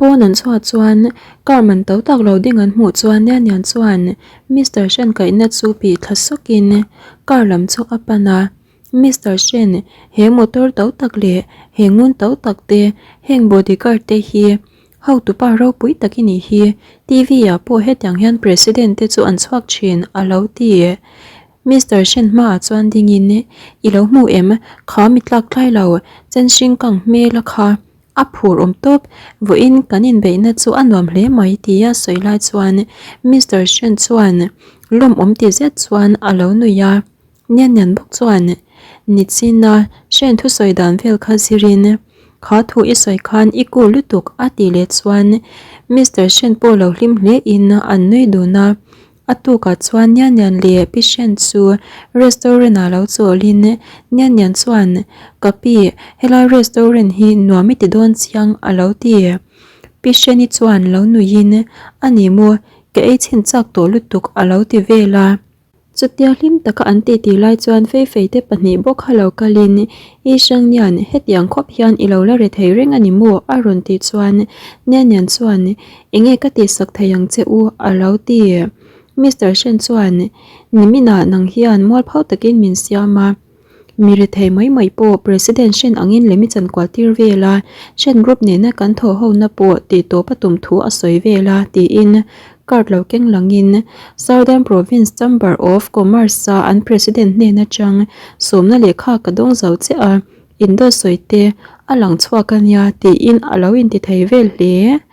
Pawn an chhuah chuan car man to tak lo ding an hmuh chuan Nian Nian chuan Mister Shen kaihna chu pih thla sawkin car lam chu a pan a. Mister Shen, he motor to tak leh he ngun to tak te, heng bodyguard te hi hotupa ropui tak i nih hi. TV ah pawh hetiang hian President te chu an chhuak thin a lo ti. Mister Shen hmaah chuan dingin, I lo hmu em? Kha mi tlak tlai lo, chen hring kang hmel a kha. A phur awm tawp, vawiin kan inbeihna chu a nuam hle mai tia sawi lai chuan Mister Shen chuan lawmawm ti zet chuan a lo nui a. Nian nian bawk chuan Nichina Shen thusawi dan vel kha zirin kha thu i sawi khan i cool lutuk a tih leh chuan Mister Shen pawh lo hlim hle in an nui dun a. A tukah chuan Nian Nian leh Pi Shen chu restaurant ah lo chawlhin Nian Nian chuan, Ka pi, helai restaurant hi nuam i ti dawn chiang a lo ti. Pi Shen-i chuan lo nuihin, A ni maw, ka ei chhin chak tawh lutuk a lo ti vel a. Chutia hlim taka an titi lai chuan Feifei te pahnih bawk kha lo kalin, I hrang Nian, hetiang khawp hian i lo la re thei reng a ni maw? a rawn tih chuan Nian Nian chuan, Enge ka tihsak thei ang che u? a lo ti. Mister Shen chuan, Niminah nang hian mualpho takin min siam a. Mi rethei mai mai pawh President Shen angin lemi chankual tir vel a, Shen Group nena kan thaw hona pawh tih tawp a tum thu a sawi vel a, tiin card lo keng langin Southern Province Chamber of Commerce-a an President hnen atang sawmna lehkha ka dawng zo chiah a, indawt sawi te a lang chhuak a nia tiin a lo intithei vel hle.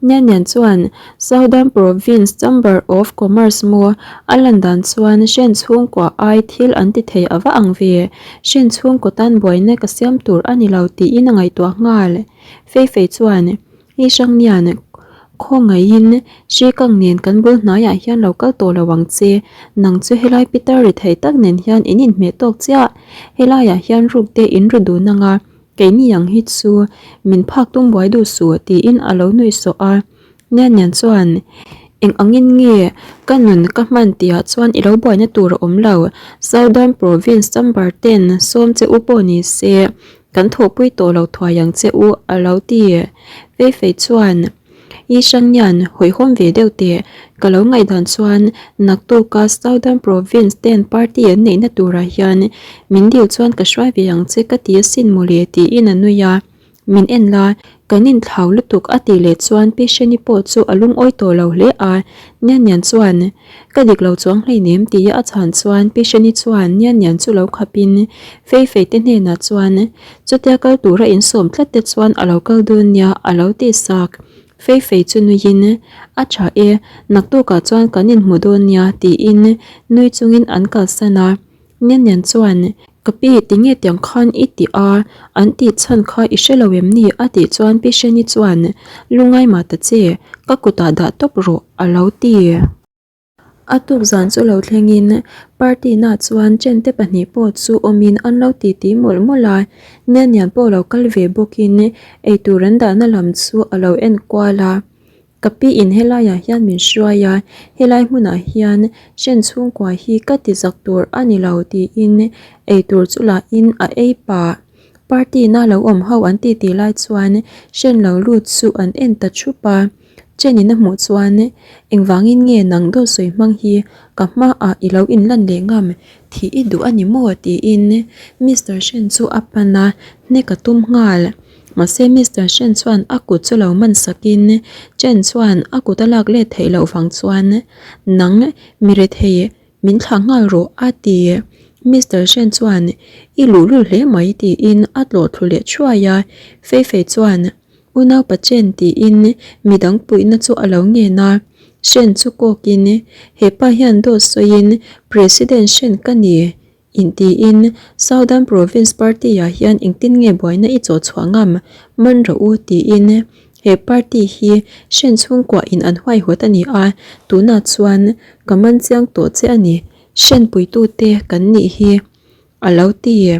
Nian Nian chuan Southern Province Chamber of Commerce maw a lan dan chuan hren chhungkua ai thil an ti thei a va ang ve, hren chhungkaw tan buaina ka siam tur a ni lo tiin a ngaihtuah nghal. Fei Fei chuan, Hi Hrang Nian, khawngaihin hri kang nen kan bul hnaiah hian lo kal tawh lo ang che, nang chu helai pitar ri thei tak nen hian in inhmeh tawk chiah, helaiah hian ruk te in ru dun anga, Keini ang hi chu min phak tum buai duh suh tiin a lo nuih sawh a. Nian Nian chuan, Eng angin nge ka nun ka hman tihah chuan i lo buaina tur a awm lo. Southern Province chamber ten sawm che u pawh ni se kan thawhpui tawh lo thuai ang che u a lo ti. Fei Fei chuan. I hrang nian hawihhawm ve deuh teh. Ka lo ngaihdan chuan naktuka Southern Province ten party an neihna turah hian min dil chuan ka hruai ve ang che ka ti asin mawle tiin a nui a. Min en la, kan inthlau lutuk a tih leh chuan Pi Hreni pawh chu a lungawi tawh lo hle a. Nian nian chuan ka dik lo chuang hleinem tia a chhan chuan Pi Hreni chuan Nian nian chu lo khapin Fei Fei te hnenah chuan Chutia kal tura insawm tlat te chuan a lo kal dawn nia a lo ti sak. Fei fei chu nuiin, A tha e, naktukah chuan kan inhmu dawn nia tiin nui chungin an kalsan a. Nian nian chuan, Ka pi, tinge tiang khan i ti a, an tih chhan kha i hre lo em ni? a tih chuan Pi Hreni chuan, Lungai mah ta che, ka kutah dah tawp rawh a lo ti. A tuk zan chu lo thlengin party na chuan chen te pahnih pawh chu awmin an lo titi mawlh mawlh a, Nian Nian pawh lo kal ve bawkin eitur an dahna lam chu a lo en kual a. Ka pi in helaiah hian min hruai a, helai hmunah hian hren chhungkua hi ka ti zak tur a ni lo tiin eitur chu lahin a ei pah. Party na lo awm ho an titi lai chuan hren lo lut chu an en ta thup a. Chen-in a hmuh chuan, Engvangin nge nang dawt sawi hmang hi ka hmaah i lo inlan leh ngam? Thih i duh a ni maw? tiin Mister Shen chu a pan a, hnek a tum nghal. Mahse Mister Shen chuan a kut chu lo man sakin Chen chuan a kut a lak let theih loh vang chuan, Nang mi rethei, min thlah nghal rawh a ti. Mister Shen chuan, I luhlul hle mai tiin a tlawh thlu leh thuai a. Fei Fei chuan, Unau pa Chen tiin midang puihna chu a lo ngen a, Shen chu kawkin, He pa hian dawt sawiin President Shen ka ni intiin Southern Province Party-ah hian engtin nge buaina i chawh chhuah ngam man rawh u tiin he party hi Shen chhungkuahin an huaihawt a ni a, tunah chuan ka man chiang tawh che a ni, Shen puitute kan nih hi a lo ti.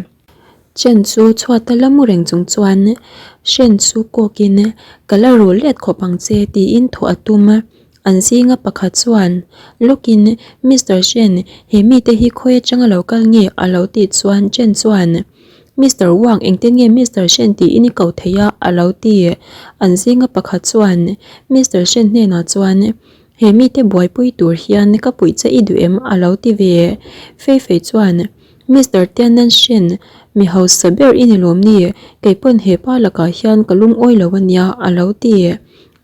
Chen chu chhuat a la mu reng chung chuan Shen chu kawkin ka la rul let khawp ang che tiin thawh a tum a. An zinga pakhat chuan lawkin Mister Shen he mite hi khawi atanga lo kal nge a lo tih chuan Chen chuan Mister Wang engtin nge Mister Shen tiin i ko thei a? a lo ti. An zinga pakhat chuan Mister Shen hnenah chuan, He mite buaipui tur hian ka puih che i duh em? a lo ti ve. Fei Fei chuan, Mister Tiannan Shen, mi hausa ber i ni lawm ni? Kei pawn he pa lakah hian ka lungawi lo a nia, a lo ti.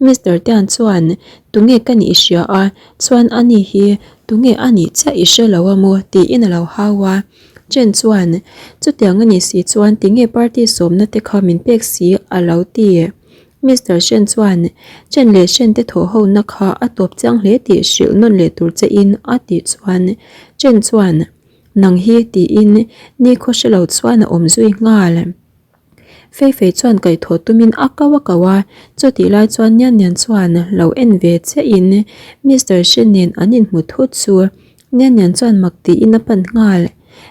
Mister Tian chuan, Tunge ka nih i hria a, chuan ani hi tunge a nih chiah i hre lo a maw? tiin a lo hau a. Chen chuan, Chutiang a nih si chuan tinge party sawmna te kha min pek si? a lo ti. Mister Shen chuan, Chen leh Shen te thawh hona kha a tawp chiang hle tih hrilh nawn leh tur che in a tih chuan Chen chuan, Nang hi tiin nikhaw hre lo chuan a awm zui nghal. Fei Fei chuan kaihthawh tumin a kau a kau a, chutih lai chuan Nian Nian chuan lo en ve chiah in Mister Shen nen an inhmu thut chu Nian Nian chuan mak tiin a pan nghal.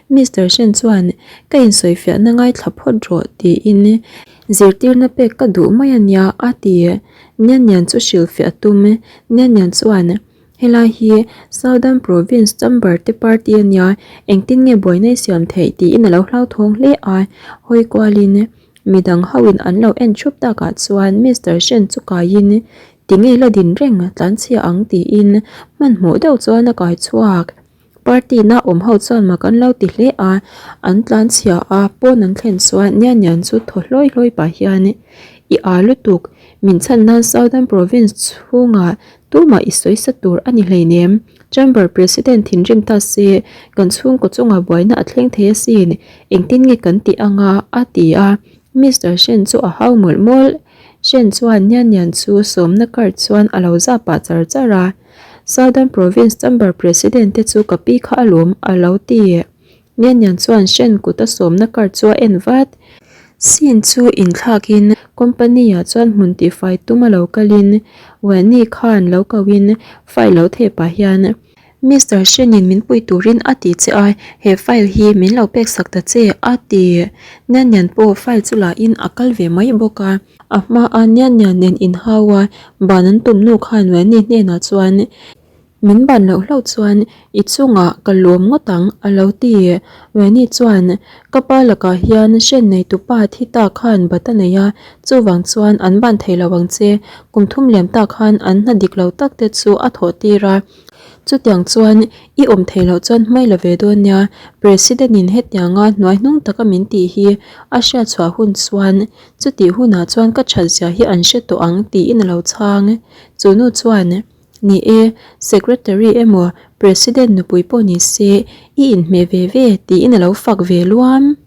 Mister Shen chuan ka insawifiahna ngaithla phawt rawh tiin zirtirna pek ka duh mai a nia a ti. Nian Nian chu hrilhfiah a tum. Nian Nian chuan Helai hi Southern Province Chamber te party a nia, engtin nge buaina i siam theih tiin a lo hlauthawng hle a, hawi kualin midang hoin an lo en thup takah chuan Mister Shen chu kaiin tinge la din reng tlanchhia ang tiin hmanhmawh deuh chuan a kai chhuak. Party na awm ho chuan mak an lo ti hle a, an tlanchhia a, pawn an thlen chuan Nian Nian chu thaw hlawi hlawi pah hian i aa lutuk, min chhan nan Southern Province chhungah tumah i sawi sa tur a ni hleinem, Chamber President thinrim ta se kan chhungkaw chungah buaina a thleng thei asin, engtin nge kan tih anga a ti a, Mister Shen chu a hau mawlh mawlh. Shen chuan Nian Nian chu sawmna card chuan a lo zah pah char char a. Southern Province Chamber President te chu ka pi kha a lawm a lo ti. Nian Nian chuan Shen kut a sawmna card chu a en vat. Sin chu inthlakin company ah chuan hmun tihfai tum a lo kalin Wenny khan lo kohin file lo theh pah hian Mister Shen in min pui turin a ti che a, he file hi min lo pek sak ta che a ti. Nian Nian pawh file chu la in a kal ve mai bawk a. A hma a Nian Nian nen inhau a, ban an tum nu khan Wenny hnenah chuan Min ban loh hlauh chuan i chungah ka lawm ngawt ang a lo ti. Wenny chuan Ka pa lakah hian hren neitu pa thi ta khan bat a nei a, chuvang chuan an ban thei lo ang che. Kum thum liam ta khan an hna dik lo tak te chu a thawh tir a. Chutiang chuan i awm thei loh chuan hmai la ve dawn nia, President in hetianga hnuai hnung taka min tih hi a hriatchhuah hun chuan Chutih hunah chuan ka that zia hi an hre tawh ang tiin a lo chhang. Chu nu chuan, Ni e, Secretary emaw President nupui pawh ni se i inhmeh ve ve tiin a lo fak ve luam.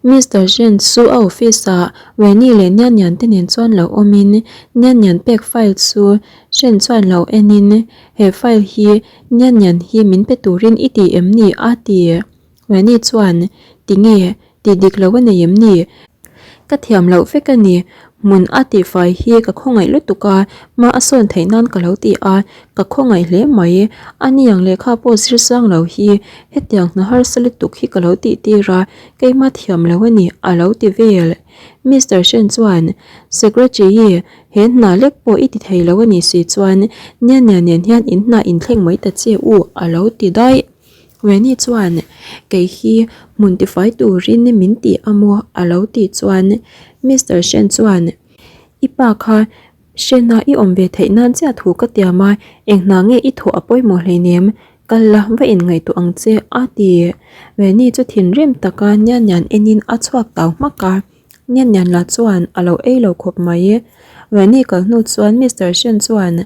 Mister Shen chu a office ah Wenny leh Nian Nian te nen chuan lo awmin Nian Nian pek file chu Shen chuan lo enin, He file hi Nian Nian hi min pe turin i ti em ni? a ti. Wenny chuan, Tinge, tih dik lo a nei em ni? Ka thiam loh vek a ni, hmun a tihfai hi ka khawngaih lutuk a, hma a sawn theih nan ka lo ti a, ka khawngaih hle mai. A ni ang lehkha pawh zir sang lo hi hetiang hna harsa lutuk hi ka lo tih tir a, keimah thiam lo a ni, a lo ti vel. Mister Shen chuan, Secretary, he hna lek pawh i ti thei lo a nih si chuan Nia Nia nen hian in hna inthleng mai ta che u, a lo ti daih. Rennie chuan kei hi hmun tifai turin min ti a maw a lo tih chuan Mister Shen chuan i pa kha Shen-a i awm ve theih nan chiah thu ka tiam a, eng hna nge i thawh a pawimawh hleinem, kal la va inngaihtuah ang che a ti. Rennie chu thinrim taka Nian Nian enin a chhuak tau hmak a, Nian Nian lah chuan a lo ei lo khawp mai. Rennie kal hnu chuan Mister Shen chuan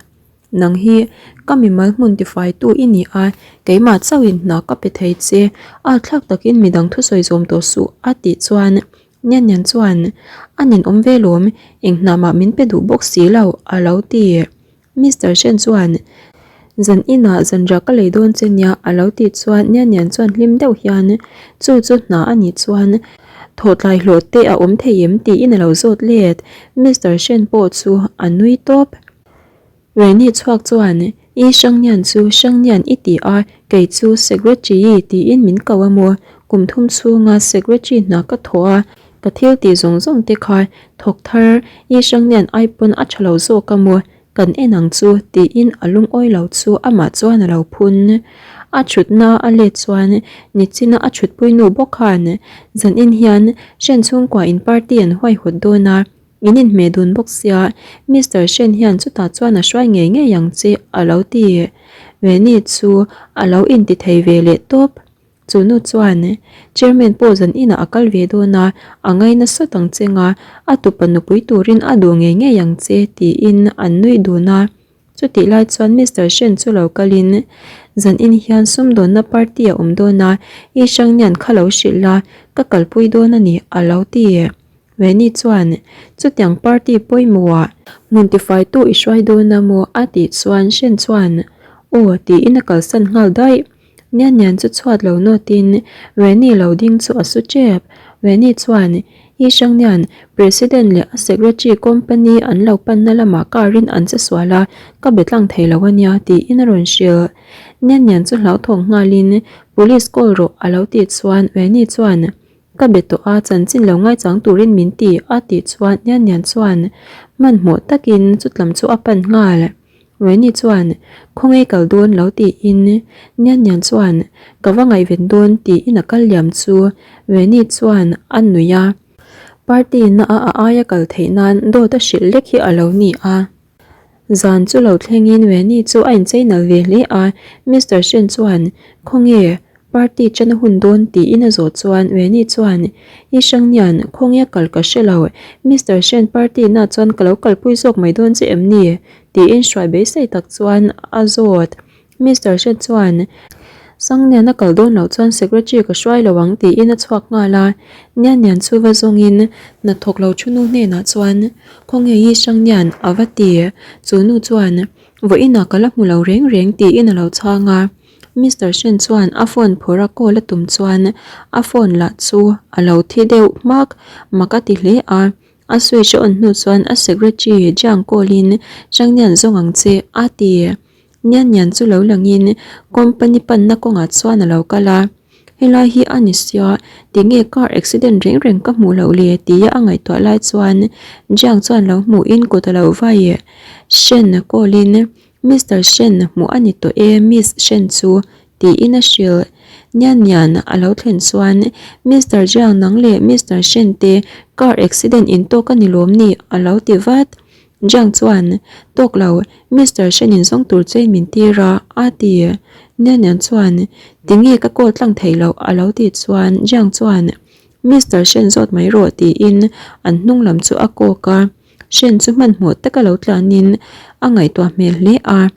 Nang hi ka mimal hmun tifaitu i ni a, keimah chauhin hna ka pe thei che, a thlak takin midang thusawi zawm tawh suh a tih chuan Nian Nian chuan a ninawm ve lawm, eng hna mah min pe duh bawk si lo a lo ti. Mister Shen chuan zan inah zanriah ka lei dawn che nia a lo tih chuan Nian Nian chuan hlim deuh hian chu chu hna a nih chuan thawhtlai hlawh te a awm thei em tiin a lo zawt let. Mister Shen pawh chu a nui tawp. Reni chhuak chuan, I Hrangnian chu Hrangnian i ti a, kei chu Secretary tiin min ko a maw? Kum thum chhunga Secretary hna ka thawh a, ka thil tih zawng zawng te kha thawk thar I Hrangnian ai pawn a tha lo zawk a maw? Kan en ang chu tiin a lungawi lo chu amah chuan a lo phun. A thutna a let chuan nichina a thutpui nu bawk khan zanin hian Shen chhungkua in party an huaihawt dawn a, in inhmeh dun bawk sia Mister Shen hian chutah chuan a hruai ngei ngei ang che a lo ti. Veni chu a lo inti thei ve leh tawp. Chu nu chuan, Chairman pawh zan inah a kal ve dawn a, a ngaina sawt ang che nga, a tupa nupui turin a duh ngei ngei ang che, tiin an nui dun a. Chutih lai chuan Mister Shen chu lo kalin, Zan in hian sumdawnna party a awm dawn a, i Hrangnian kha lo hrilh la, ka kalpui dawn a ni, a lo ti. Veni chuan, Chutiang party pawimawhah hmun tifaitu i hruai dawn a maw? a tih chuan Shen chuan, Aw, tiin a kalsan nghal daih. Nian Nian chu chhuat lo nawtin Veni lo ding chu a su tep. Veni chuan, Hi Hrang Nian, President leh a Secretary company an lo panna lamah car in an che sual a, ka be tlang thei lo a nia, tiin a rawn hrilh. Nian Nian chu hlauthawng nghalin, Police call rawh, a lo tih chuan Veni chuan, Ka be tawh a, chanchin lo ngaichang turin min ti, a tih chuan Nian Nian chuan hmanhmawh takin chutlam chu a pan nghal. Weni chuan, Khawnge kal dawn lo tiin Nian Nian chuan, Ka va ngaihven dawn tiin a kal liam chu Weni chuan a nuih a. Party na a a aia kal theih nan dawt a hrilh lek hi a lo ni a. Zan chu lo thlengin Weni chu a inchei nal ve hle a, Mister Shen chuan, Khawnge Party ṭan a hun dawn tiin a zawh chuan Weni chuan, I Hrangnian, khawnge kal ka hre lo, Mister Shen party na chuan ka lo kalpui zawk mai dawn che em ni? tiin hruai beisei tak chuan a zawt. Mister Shen chuan, Sangnian a kal dawn loh chuan secretary ka hruai lo ang tiin a chhuak nghal a. Nian Nian chu va zawngin hnathawk lo thu nu hnenah chuan, Khawnge I Hrangnian? a va ti. Chu nu chuan, Vawiinah ka la hmu lo reng reng tiin a lo chhang a. Mister Shen chuan a phone phawrh a call a tum chuan a phone lah chu a lo thi deuh hmak mak a ti hle a, a switch a on hnu chuan a secretary Jiang call in Changnian zawng ang che a ti. Nian Nian chu lo langin company panna kawngah chuan a lo kal a, helai hi a ni sia tinge car accident reng reng ka hmuh loh le tia a ngaihtuah lai chuan Jiang chuan lo hmuhin kut a lo vai Shen call in Mister Shen hmuh a ni tawh e Miss Shen chu tiin a hrilh. Nian Nian a lo thlen chuan Mister Jiang nang leh Mister Shen te car accident in tawk a ni lawm ni a lo ti vat. Jiang chuan Tawk lo, Mister Shen in zawng tur chein min tir a a ti. Nian Nian chuan Tinge ka call tlang thei loh a lo tih chuan Jiang chuan Mister Shen zawt mai rawh tiin an hnung lam chu a kawk a. Hren chu hmanhmawh taka lo tlanin a ngaihtuah hmel hle a.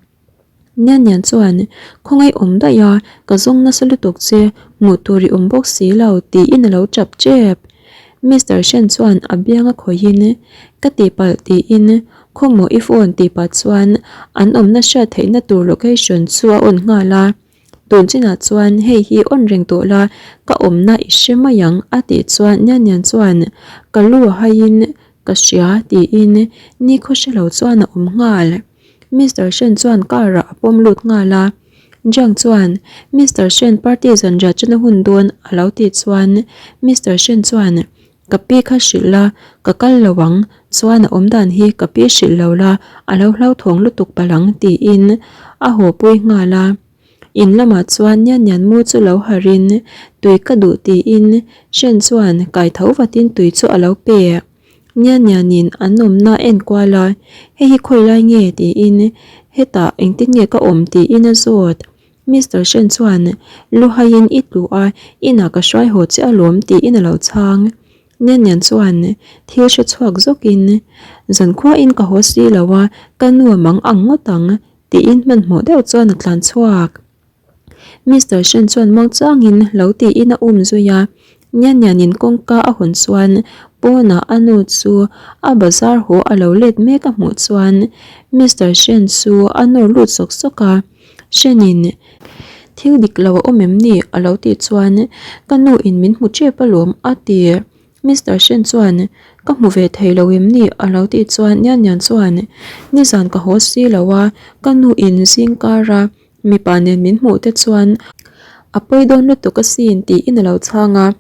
Nian Nian chuan, Khawngaih awm daih a, ka zawng nasa lutuk che, hmuh tur i awm bawk si lo, tiin a lo tap tep. Mister Hren chuan a biang a khawihin, Ka tihpalh tiin, Khawngmaw i phone tih pah chuan an awmna hriat theihna tur location chu a on nghal a. Tun chinah chuan hei hi on reng tawh la, ka awmna i hre mai ang a tih chuan Nian Nian chuan ka lu a haiin ka hria tiin nikhaw hre lo chuan a awm nghal. Mister Shen chuan car ah a pawm lut nghal a, Jiang chuan Mister Shen party zanriah chana hun dawn a lo tih chuan Mister Shen chuan ka pi kha hrilh la, ka kal lo ang, chuan a awm dan hi ka pi hrilh lo la, a lo hlauthawng lutuk palh ang tiin a haw pui nghal a. In lamah chuan Nian Nian mu chu lo harhin tui ka duh tiin Shen chuan kai tho vatin tui chu a lo pe. Nian Nianin an awmna a enkual a, hei hi khawi lai nge tiin hetah engtin nge ka awm tiin a zawt. Mister Shen chuan lu haiin i tlu a, inah ka hruai haw che alawm tiin a lo chhang. Nian Nian chuan thil hre chhuak zawkin zankhuain ka haw si lo a, ka nu a mang ang ngawt ang tiin hmanhmawh deuh chuan a tlan chhuak. Mister Shen chuan muang changin lo tiin a um zui a, Nian Nianin kawngka a hawn chuan pawnah a nu chu a bazar haw a lo let mek a hmuh chuan Mister Shen chu a nawr lut sawk sawk a. Hrenin thil dik lo a awm em ni? a lo tih chuan ka nu in min hmu tep alawm a ti. Mister Shen chuan ka hmu ve thei lo em ni? a lo tih chuan Nian Nian chuan nizan ka haw si lo a, ka nu in zing kara mipa nen min hmuh te chuan a pawi dawn lutuk asin tiin a lo chhang a.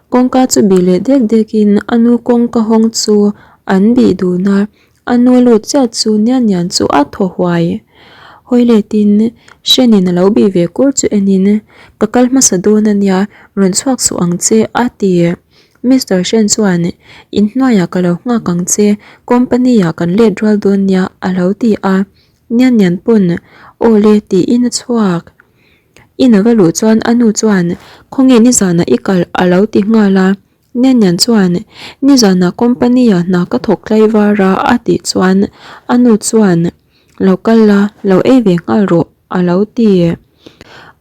Kawngka chu bih leh dek dek in a nu kawngka hawng chu an bih dun a. A nu lut chiah chu Nian Nian chu a thaw huai. Hawi letin Hrenin a lo bih ve kur chu enin, Ka kal hmasa dawn a nia, rawn chhuak suh ang che, a ti. Mister Hren chuan, Inhnuaiah ka lo nghak ang che, company ah kan let rual dawn nia, a lo ti a. Nian nian pawn, Aw le, tiin a chhuak. In a va luh chuan a nu chuan, Khawnge nizanah i kal? a lo ti nghal a. Nian nian chuan, Nizanah company ah hna ka thawk tlaivar a, a tih chuan a nu chuan, Lo kal la, lo ei ve nghal rawh, a lo ti.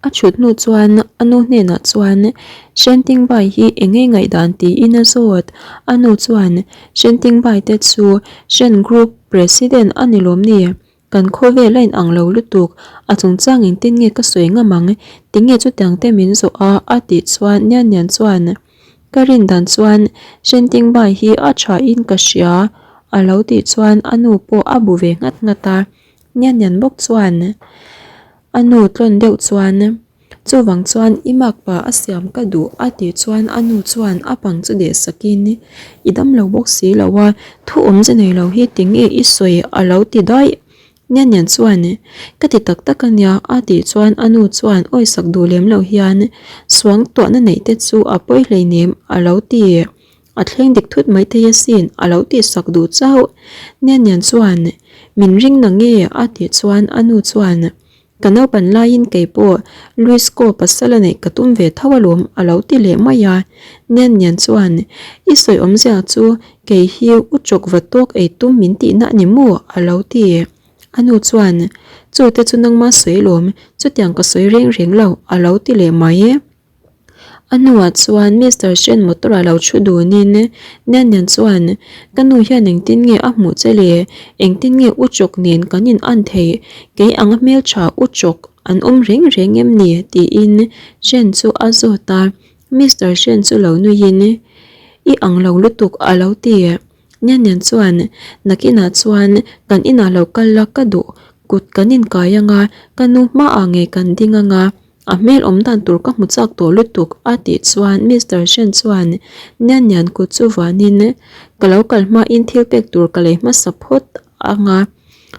A chhut hnu chuan a nu hnenah chuan, Shentingbai hi eng nge ngaihdan tiin a zawt. A nu chuan, Shentingbai te chu Shen Group President a ni lawm ni? Kan khawvel a inang lo lutuk, a chungchang engtin nge ka sawi ngam ang? Tinge chutiang te min zawh a? a tih chuan Nian Nian chuan, Ka rin dan chuan Shentingbai hi a tha in ka hria a lo tih chuan a nu pawh a bu ve nghat nghat a. Nian Nian bawk chuan a nu tlawn deuh chuan, Chuvang chuan i makpa a siam ka duh a tih chuan a nu chuan a pang chu deh sakin, I dam lo bawk si lo a, thu awmze nei lo hi tinge i sawi a lo ti daih. Nian Nian chuan, Ka ti tak tak a nia a tih chuan a nu chuan awisak duh lem lo hian, Suang tuahna neih te chu a pawi hleinem a lo ti. A thleng dik thut mai thei asin a lo tihsak duh chauh. Nian Nian chuan, Min ring na nge a tih chuan a nu chuan, Ka naupan laiin kei pawh Luis Ko pasal a neih ka tum ve tho alawm a lo ti leh mai a. Nian Nian chuan, I sawi awmzia chu kei hi u chawk va tawk ei tum min tihna a ni maw? a lo ti. A nu chuan, Chu te chu nangma sawi alawm, chutiang ka sawi reng reng lo a lo ti leh mai. A hnuah chuan Mister Shen motor ah lo thu dunin Nian Nian chuan, Ka nu hian engtin nge a hmuh che le? Engtin nge U Chawk nen kan in an theih? Kei anga hmeltha U Chawk an awm reng reng em ni? tiin Shen chu a zawt a. Mister Shen chu lo nuiin, I ang lo lutuk a lo ti. Nian Nian chuan, Nakinah chuan kan inah lo kal la ka duh, kut kan inkai anga ka nu hmaah ngei kan ding anga. A hmel awm dan tur ka hmu chak tawh lutuk a tih chuan Mister Shen chuan Nian Nian kut chu vanin ka lo kal hmain thil pek tur ka lei hmasa phawt anga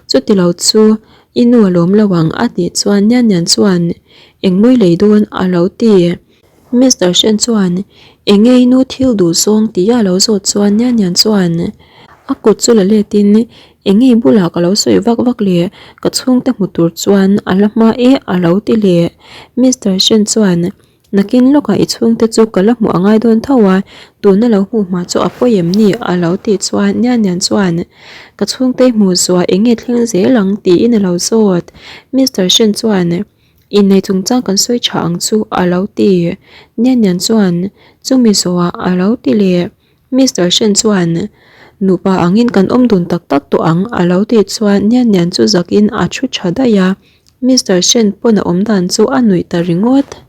chuti lo chu i nu a lawm lo ang a tih chuan Nian Nian chuan engmawi lei dawn a lo ti. Mister Shen chuan enge i nu thil duh zawng tia a lo zawt chuan Nian Nian chuan a kut chu la letin Enge i bulah ka lo sawi vak vak le, ka chhungte hmu tur chuan a la hma e a lo ti le. Mister Shen chuan, Nakin lawkah i chhungte chu ka la hmuh a ngai dawn tho a, tuna lo hmuh hma chu a pawi em ni? a lo tih chuan Nian Nian chuan, Ka chhungte i hmuh zuah enge thleng zel ang? tiin a lo zawt. Mister Shen chuan, Innei chungchang kan sawi tha ang chu a lo ti. Nian Nian chuan, Chumi zawhah a lo ti le. Mister Shen chuan, Nupa angin kan awm dun tak tak tawh ang, a lo tih chuan Nian Nian chu zakin a thu tha daih a. Mister Shen pawn a awm dan chu a nuih ta ringawt.